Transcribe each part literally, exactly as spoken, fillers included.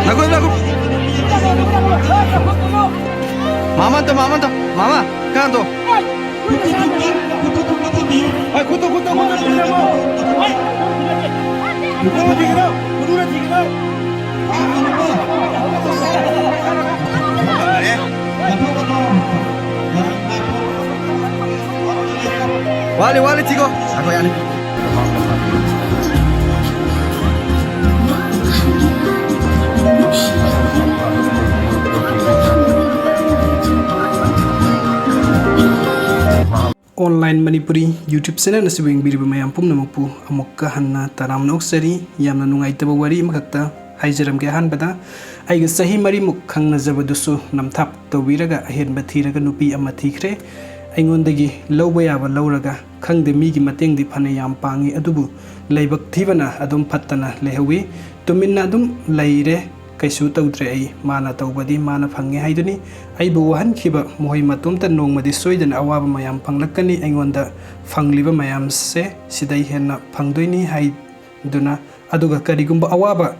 ꯉꯥꯏꯈꯣ, ꯉꯥꯏꯈꯣ꯫ ꯃꯥꯃꯟꯇꯣ, ꯃꯥꯃꯟꯇꯣ, ꯃꯥꯃ, ꯀꯥꯟꯇꯣ꯫ ꯍꯣꯏ, ꯈꯨꯠꯇꯣ, ꯈꯨꯠꯇꯣ, ꯈꯨꯠꯇꯣ ꯊꯤꯡꯖꯤꯜꯂꯝꯃꯣ꯫ ꯍꯣꯏ꯫ ꯈꯨꯠꯇꯨꯅ ꯊꯤꯡꯒꯗꯧ, ꯈꯨꯠꯇꯨꯅ ꯊꯤꯡꯒꯗꯧ꯫ ꯋꯥꯠꯂꯤ, ꯋꯥꯠꯂꯤ, ꯊꯤꯒꯣ꯫ ꯉꯥꯏꯈꯣ, ꯌꯥꯅꯤ꯫ Online Manipuri YouTube channel ꯑꯁꯤꯕꯨ ꯌꯦꯡꯕꯤꯔꯤꯕ ꯃꯌꯥꯝ ꯄꯨꯝꯅꯃꯛꯄꯨ ꯑꯃꯨꯛꯀ ꯍꯟꯅ ꯇꯔꯥꯝꯅ ꯑꯣꯛꯆꯔꯤ꯫ ꯌꯥꯝꯅ ꯅꯨꯡꯉꯥꯏꯇꯕ ꯋꯥꯔꯤ ꯑꯃꯈꯛꯇ ꯍꯥꯏꯖꯔꯝꯒꯦ꯫ ꯑꯍꯥꯟꯕꯗ, ꯑꯩꯒ ꯆꯍꯤ ꯃꯔꯤꯃꯨꯛ ꯈꯪꯅꯖꯕꯗꯨꯁꯨ ꯅꯝꯊꯥꯛ ꯇꯧꯕꯤꯔꯒ ꯑꯍꯦꯟꯕ ꯊꯤꯔꯒ ꯅꯨꯄꯤ ꯑꯃ ꯊꯤꯈ꯭ꯔꯦ꯫ ꯑꯩꯉꯣꯟꯗꯒꯤ ꯂꯧꯕ ꯌꯥꯕ ꯂꯧꯔꯒ, ꯈꯪꯗꯦ, ꯃꯤꯒꯤ ꯃꯇꯦꯡꯗꯤ ꯐꯅ ꯌꯥꯝ ꯄꯥꯡꯉꯤ, ꯑꯗꯨꯕꯨ ꯂꯥꯏꯕꯛ ꯊꯤꯕꯅ ꯑꯗꯨꯝ ꯐꯠꯇꯅ ꯂꯩꯍꯧꯋꯤ꯫ ꯇꯨꯃꯤꯟꯅ ꯑꯗꯨꯝ ꯂꯩꯔꯦ꯫ ꯀꯩꯁꯨ ꯇꯧꯗ꯭ꯔꯦ꯫ ꯑꯩ, ꯃꯥꯅ ꯇꯧꯕꯗꯤ ꯃꯥꯅ ꯐꯪꯉꯦ ꯍꯥꯏꯗꯨꯅꯤ꯫ ꯑꯩꯕꯨ ꯋꯥꯍꯟꯈꯤꯕ ꯃꯈꯣꯏ ꯃꯇꯣꯝꯇ ꯅꯣꯡꯃꯗꯤ ꯁꯣꯏꯗꯅ ꯑꯋꯥꯕ ꯃꯌꯥꯝ ꯐꯪꯂꯛꯀꯅꯤ꯫ ꯑꯩꯉꯣꯟꯗ ꯐꯪꯂꯤꯕ ꯃꯌꯥꯝꯁꯦ ꯁꯤꯗꯩ ꯍꯦꯟꯅ ꯐꯪꯗꯣꯏꯅꯤ ꯍꯥꯏꯗꯨꯅ, ꯑꯗꯨꯒ ꯀꯔꯤꯒꯨꯝꯕ ꯑꯋꯥꯕ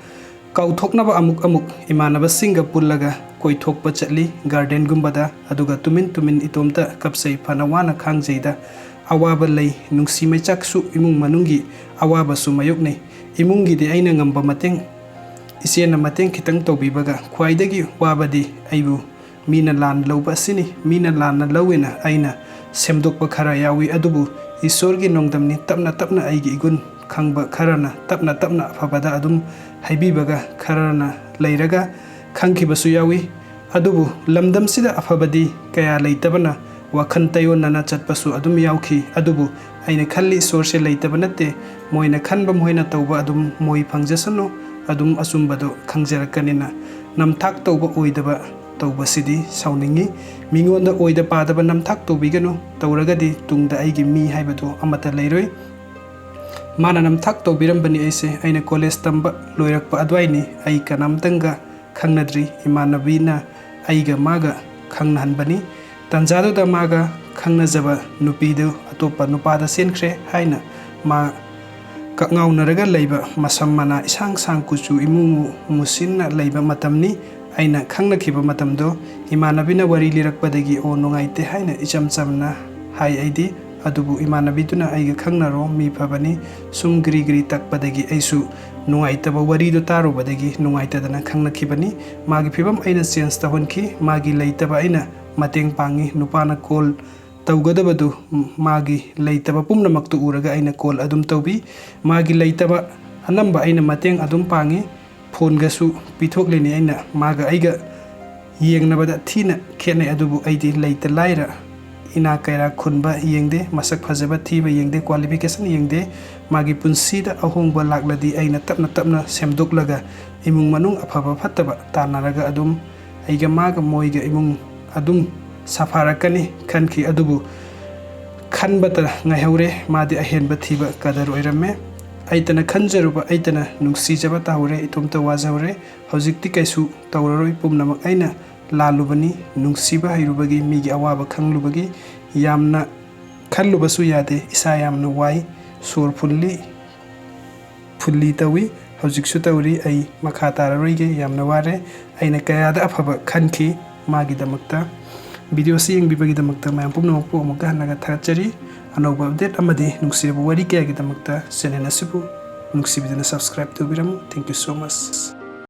ꯀꯥꯎꯊꯣꯛꯅꯕ ꯑꯃꯨꯛ ꯑꯃꯨꯛ ꯏꯃꯥꯟꯅꯕꯁꯤꯡꯒ ꯄꯨꯜꯂꯒ ꯀꯣꯏꯊꯣꯛꯄ ꯆꯠꯂꯤ ꯒꯥꯔꯗꯦꯟꯒꯨꯝꯕꯗ꯫ ꯑꯗꯨꯒ ꯇꯨꯃꯤꯟ ꯇꯨꯃꯤꯟ ꯏꯇꯣꯝꯇ ꯀꯞꯆꯩ, ꯐꯅ ꯋꯥꯅ ꯈꯥꯡꯖꯩꯗ꯫ ꯑꯋꯥꯕ ꯂꯩ, ꯅꯨꯡꯁꯤ ꯃꯩꯆꯥꯛꯁꯨ ꯏꯃꯨꯡ ꯃꯅꯨꯡꯒꯤ ꯑꯋꯥꯕꯁꯨ ꯃꯥꯌꯣꯛꯅꯩ꯫ ꯏꯃꯨꯡꯒꯤꯗꯤ ꯑꯩꯅ ꯉꯝꯕ ꯃꯇꯦꯡ, ꯏꯆꯦꯅ ꯃꯇꯦꯡ ꯈꯤꯇꯪ ꯇꯧꯕꯤꯕꯒ꯫ ꯈ꯭ꯋꯥꯏꯗꯒꯤ ꯋꯥꯕꯗꯤ ꯑꯩꯕꯨ ꯃꯤꯅ ꯂꯥꯟꯅ ꯂꯧꯕ ꯑꯁꯤꯅꯤ꯫ ꯃꯤꯅ ꯂꯥꯟꯅ ꯂꯧꯋꯦꯅ ꯑꯩꯅ ꯁꯦꯝꯗꯣꯛꯄ ꯈꯔ ꯌꯥꯎꯏ, ꯑꯗꯨꯕꯨ ꯏꯁꯣꯔꯒꯤ ꯅꯣꯡꯗꯝꯅꯤ꯫ ꯇꯞꯅ ꯇꯞꯅ ꯑꯩꯒꯤ ꯏꯒꯨꯟ ꯈꯪꯕ ꯈꯔꯅ ꯇꯞꯅ ꯇꯞꯅ ꯑꯐꯕꯗ ꯑꯗꯨꯝ ꯍꯩꯕꯤꯕꯒ ꯈꯔꯅ ꯂꯩꯔꯒ ꯈꯪꯈꯤꯕꯁꯨ ꯌꯥꯎꯏ꯫ ꯑꯗꯨꯕꯨ ꯂꯝꯗꯝꯁꯤꯗ ꯑꯐꯕꯗꯤ ꯀꯌꯥ ꯂꯩꯇꯕꯅ ꯋꯥꯈꯜ ꯇꯩꯑꯣꯟꯅꯅ ꯆꯠꯄꯁꯨ ꯑꯗꯨꯝ ꯌꯥꯎꯈꯤ꯫ ꯑꯗꯨꯕꯨ ꯑꯩꯅ ꯈꯜꯂꯤ, ꯏꯁꯣꯔꯁꯦ ꯂꯩꯇꯕ ꯅꯠꯇꯦ, ꯃꯣꯏꯅ ꯈꯟꯕ, ꯃꯣꯏꯅ ꯇꯧꯕ ꯑꯗꯨꯝ ꯃꯣꯏ ꯐꯪꯖꯁꯅꯨ, ꯑꯗꯨꯝ ꯑꯆꯨꯝꯕꯗꯣ ꯈꯪꯖꯔꯛꯀꯅꯤꯅ꯫ ꯅꯝꯊꯥꯛ ꯇꯧꯕ ꯑꯣꯏꯗꯕ ꯇꯧꯕꯁꯤꯗꯤ ꯁꯥꯎꯅꯤꯡꯉꯤ꯫ ꯃꯤꯉꯣꯟꯗ ꯑꯣꯏꯗ ꯄꯥꯗꯕ ꯅꯝꯊꯥꯛ ꯇꯧꯕꯤꯒꯅꯨ, ꯇꯧꯔꯒꯗꯤ ꯇꯨꯡꯗ ꯑꯩꯒꯤ ꯃꯤ ꯍꯥꯏꯕꯗꯨ ꯑꯃꯠꯇ ꯂꯩꯔꯣꯏ꯫ ꯃꯥꯅ ꯅꯝꯊꯥꯛ ꯇꯧꯕꯤꯔꯝꯕꯅꯤ ꯑꯩꯁꯦ꯫ ꯑꯩꯅ ꯀꯣꯂꯦꯖ ꯇꯝꯕ ꯂꯣꯏꯔꯛꯄ ꯑꯗꯨꯋꯥꯏꯅꯤ꯫ ꯑꯩ ꯀꯅꯥꯝꯇꯪꯒ ꯈꯪꯅꯗ꯭ꯔꯤ꯫ ꯏꯃꯥꯟꯅꯕꯤꯅ ꯑꯩꯒ ꯃꯥꯒ ꯈꯪꯅꯍꯟꯕꯅꯤ꯫ ꯇꯟꯖꯥꯗꯨꯗ ꯃꯥꯒ ꯈꯪꯅꯖꯕ ꯅꯨꯄꯤꯗꯨ ꯑꯇꯣꯞꯄ ꯅꯨꯄꯥꯗ ꯆꯦꯟꯈ꯭ꯔꯦ ꯍꯥꯏꯅ ꯃꯥ ꯀꯛꯉꯥꯎꯅꯔꯒ ꯂꯩꯕ, ꯃꯁꯝ ꯃꯅꯥ ꯏꯁꯥꯡ ꯁꯥꯡ, ꯀꯨꯆꯨ ꯏꯃꯨ ꯃꯨ-, ꯃꯨꯁꯤꯟꯅ ꯂꯩꯕ ꯃꯇꯝꯅꯤ꯫ ꯑꯩꯅ ꯈꯪꯅꯈꯤꯕ ꯃꯇꯝꯗꯣ ꯏꯃꯥꯟꯅꯕꯤꯅ ꯋꯥꯔꯤ ꯂꯤꯔꯛꯄꯗꯒꯤ, "ꯑꯣ, ꯅꯨꯡꯉꯥꯏꯇꯦ" ꯍꯥꯏꯅ ꯏꯆꯝ ꯆꯝꯅ ꯍꯥꯏ ꯑꯩꯗꯤ꯫ ꯑꯗꯨꯕꯨ ꯏꯃꯥꯟꯅꯕꯤꯗꯨꯅ ꯑꯩꯒ ꯈꯪꯅꯔꯣ, ꯃꯤ ꯐꯕꯅꯤ, ꯁꯨꯝ ꯒ꯭ꯔꯤ ꯒ꯭ꯔꯤ ꯇꯛꯄꯗꯒꯤ ꯑꯩꯁꯨ ꯅꯨꯡꯉꯥꯏꯇꯕ, ꯋꯥꯔꯤꯗꯨ ꯇꯥꯔꯨꯕꯗꯒꯤ ꯅꯨꯡꯉꯥꯏꯇꯗꯅ ꯈꯪꯅꯈꯤꯕꯅꯤ꯫ ꯃꯥꯒꯤ ꯐꯤꯕꯝ ꯑꯩꯅ ꯆꯦꯟꯖ ꯇꯧꯍꯟꯈꯤ꯫ ꯃꯥꯒꯤ ꯂꯩꯇꯕ ꯑꯩꯅ ꯃꯇꯦꯡ ꯄꯥꯡꯉꯤ꯫ ꯅꯨꯄꯥꯅ ꯀꯣꯜ ꯇꯧꯒꯗꯕꯗꯨ ꯃꯥꯒꯤ ꯂꯩꯇꯕ ꯄꯨꯝꯅꯃꯛꯇꯨ ꯎꯔꯒ ꯑꯩꯅ ꯀꯣꯜ ꯑꯗꯨꯝ ꯇꯧꯕꯤ꯫ ꯃꯥꯒꯤ ꯂꯩꯇꯕ ꯑꯅꯝꯕ ꯑꯩꯅ ꯃꯇꯦꯡ ꯑꯗꯨꯝ ꯄꯥꯡꯉꯤ꯫ ꯐꯣꯟꯒꯁꯨ ꯄꯤꯊꯣꯛꯂꯤꯅꯤ ꯑꯩꯅ꯫ ꯃꯥꯒ ꯑꯩꯒ ꯌꯦꯡꯅꯕꯗ ꯊꯤꯅ ꯈꯦꯠꯅꯩ꯫ ꯑꯗꯨꯕꯨ ꯑꯩꯗꯤ ꯂꯩꯇ ꯂꯥꯏꯔ, ꯏꯅꯥ ꯀꯩꯔꯥ ꯈꯨꯟꯕ ꯌꯦꯡꯗꯦ, ꯃꯁꯛ ꯐꯖꯕ ꯊꯤꯕ ꯌꯦꯡꯗꯦ, ꯀ꯭ꯋꯥꯂꯤꯐꯤꯀꯦꯁꯟ ꯌꯦꯡꯗꯦ꯫ ꯃꯥꯒꯤ ꯄꯨꯟꯁꯤꯗ ꯑꯍꯣꯡꯕ ꯂꯥꯛꯂꯗꯤ ꯑꯩꯅ ꯇꯞꯅ ꯇꯞꯅ ꯁꯦꯝꯗꯣꯛꯂꯒ ꯏꯃꯨꯡ ꯃꯅꯨꯡ ꯑꯐꯕ ꯐꯠꯇꯕ ꯇꯥꯟꯅꯔꯒ ꯑꯗꯨꯝ ꯑꯩꯒ ꯃꯥꯒ ꯃꯣꯏꯒ ꯏꯃꯨꯡ ꯑꯗꯨꯝ ꯁꯥꯐꯥꯔꯛꯀꯅꯤ ꯈꯟꯈꯤ꯫ ꯑꯗꯨꯕꯨ ꯈꯟꯕꯇ ꯉꯥꯏꯍꯧꯔꯦ꯫ ꯃꯥꯗꯤ ꯑꯍꯦꯟꯕ ꯊꯤꯕ ꯀꯗꯔ ꯑꯣꯏꯔꯝꯃꯦ꯫ ꯑꯩꯇꯅ ꯈꯟꯖꯔꯨꯕ, ꯑꯩꯇꯅ ꯅꯨꯡꯁꯤꯖꯕ ꯇꯥꯍꯧꯔꯦ꯫ ꯏꯇꯣꯝꯇ ꯋꯥꯖꯍꯧꯔꯦ꯫ ꯍꯧꯖꯤꯛꯇꯤ ꯀꯩꯁꯨ ꯇꯧꯔꯔꯣꯏ꯫ ꯄꯨꯝꯅꯃꯛ ꯑꯩꯅ ꯂꯥꯜꯂꯨꯕꯅꯤ꯫ ꯅꯨꯡꯁꯤꯕ ꯍꯩꯔꯨꯕꯒꯤ, ꯃꯤꯒꯤ ꯑꯋꯥꯕ ꯈꯪꯂꯨꯕꯒꯤ꯫ ꯌꯥꯝꯅ ꯈꯜꯂꯨꯕꯁꯨ ꯌꯥꯗꯦ꯫ ꯏꯁꯥ ꯌꯥꯝꯅ ꯋꯥꯏ꯫ ꯁꯣꯔ ꯐꯨꯜꯂꯤ, ꯐꯨꯜꯂꯤ ꯇꯧꯏ꯫ ꯍꯧꯖꯤꯛꯁꯨ ꯇꯧꯔꯤ꯫ ꯑꯩ ꯃꯈꯥ ꯇꯥꯔꯔꯣꯏꯒꯦ꯫ ꯌꯥꯝꯅ ꯋꯥꯔꯦ꯫ ꯑꯩꯅ ꯀꯌꯥꯗ ꯑꯐꯕ ꯈꯟꯈꯤ ꯃꯥꯒꯤꯗꯃꯛꯇ꯫ ꯚꯤꯗꯤꯑꯣꯁꯤ ꯌꯦꯡꯕꯤꯕꯒꯤꯗꯃꯛꯇ ꯃꯌꯥꯝ ꯄꯨꯝꯅꯃꯛꯄꯨ ꯑꯃꯨꯛꯀ ꯍꯟꯅꯒ ꯊꯥꯒꯠꯆꯔꯤ꯫ ꯑꯅꯧꯕ ꯑꯞꯗꯦꯠ ꯑꯃꯗꯤ ꯅꯨꯡꯁꯤꯔꯕ ꯋꯥꯔꯤ ꯀꯌꯥꯒꯤꯗꯃꯛꯇ ꯆꯦꯅꯦꯜ ꯑꯁꯤꯕꯨ ꯅꯨꯡꯁꯤꯕꯤꯗꯨꯅ subscribe ꯇꯧꯕꯤꯔꯝꯃꯨ꯫ Thank you so much꯫